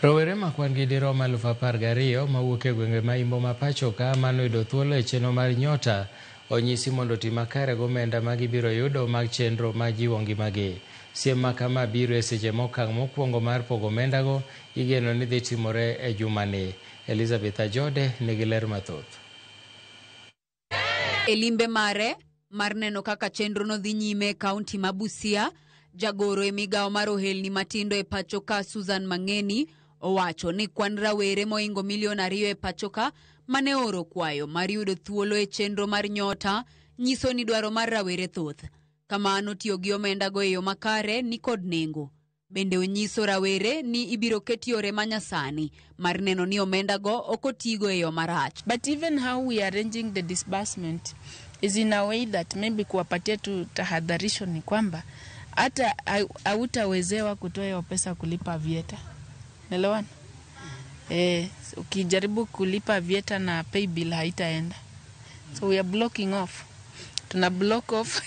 Rowere ma kwan gi dirom 12,000 mawuok e gwenge ma Imbo ma pacho ka manoyudo thuolo e chenro mar Nyota onyisi mondo oti makare gomenda ma gibiro yudo mag chenro ma jiwo ngimagi. Siem ma kama biro e seche mokang' mokwongo mar pogo omendago igeno ni dhi timore e jumani. Elizabeth Ajode nigi ler mathoth. E limbe mare mar neno kaka chenrono dhi nyime e kaunti ma Busia, jagoro e migawo mar ohelni matindo e pacho ka Susan Mang'eni owacho ni kwan rawere mohingo milion 2 e pacho ka mane oro kwayo mar yudo thuolo e chenro mar Nyota nyiso ni dwaro mar rawere thoth. Kamano tiyo gi omendago e yo makare ni kod nengo. Bende onyiso rawere ni ibiro ket yore manyasani mar neno ni omendago ok otigo e yo marach. But even how we are arranging the disbursement is in a way that maybe kuwapatia tu tahadharisho ni kwamba hata hautawezewa kutoa hiyo pesa kulipa vieta. Naelewana? Eh, ukijaribu kulipa vieta na pay bill haitaenda. So we are blocking off. Tuna block off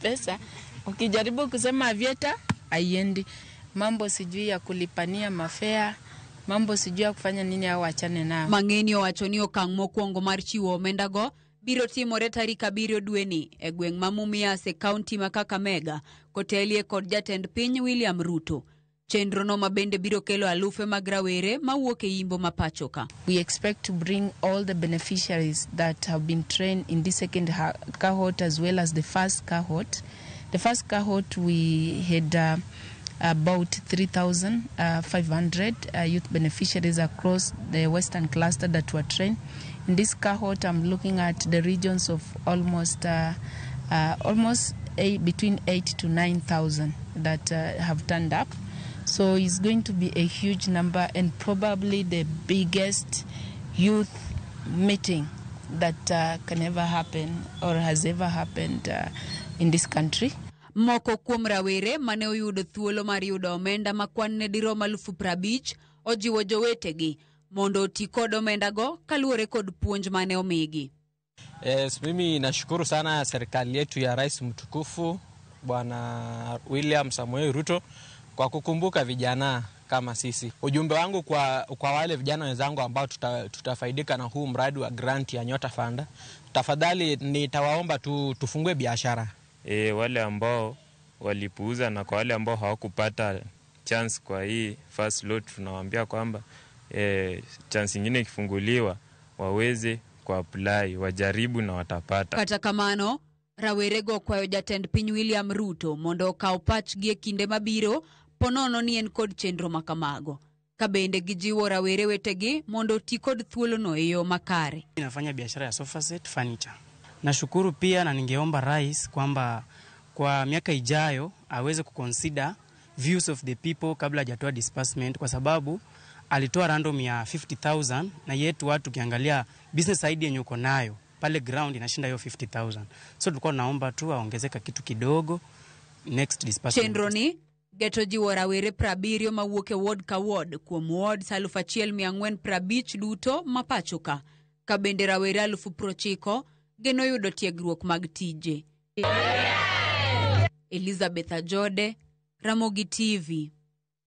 pesa. Ukijaribu kusema vieta haiendi. Mambo sijui ya kulipania mafare, mambo sijui ya kufanya nini au achane nao. Mang'eni owacho ni okang' mokwongo mar chiwo omendago biro timore tarik 7 dweni e gweng' ma Mumias e kaunti ma Kakamega kotelie kod jatend piny William Ruto. Chenrono ma bende biro kelo alufe mag rawere mawuok e imbo ma pacho ka. We expect to bring all the beneficiaries that have been trained in this second cohort as well as the first cohort. The first cohort we had about 3,500 youth beneficiaries across the Western cluster that were trained. In this cohort, I'm looking at the regions of almost between 8 to 9,000 that have turned up. So it's going to be a huge number and probably the biggest youth meeting that can ever happen or has ever happened in this country. Moko kuom rawere mane oyudo thuolo mar yudo omenda ma kwan ne dirom 50,000 ojiwo jowetegi mondo oti kod omendago kaluwore kod puonj mane omigi. Yes, mimi nashukuru sana serikali yetu ya Rais mtukufu Bwana William Samoei Ruto kwa kukumbuka vijana kama sisi. Ujumbe wangu kwa wale vijana wenzangu ambao tutafaidika na huu mradi wa grant ya Nyota Fund, tafadhali nitawaomba tu tufungue biashara. Wale ambao walipuuza na kwa wale ambao hawakupata chance kwa hii first lot, tunawaambia kwamba chance nyingine ikifunguliwa waweze kuapply, wajaribu na watapata. Kata kamano, rawerego okwayo jatend piny William Ruto mondo okaw pachgi e kinde mabiro ponono ni en kod chenro makamago. Ka bende gijiwo rawere wetegi mondo oti kod thuolono e yo makare. Nafanya biashara ya sofa set furniture. Nashukuru pia na ningeomba rais kwamba kwa miaka ijayo aweze kuconsider views of the people kabla hajatoa disbursement, kwa sababu alitoa random ya 50,000 na yetu watu ukiangalia business idea yenye uko nayo pale ground inashinda hiyo 50,000. So tulikuwa tunaomba tu aongezeka kitu kidogo next disbursement. Chenro ni geto jiwo rawere 70 mawuok e ward ka ward kuom wards 1450 duto ma pacho ka. Ka bende rawere 90,000 geno yudo tiegruok mag tije. Elizabeth Ajode, Ramogi TV.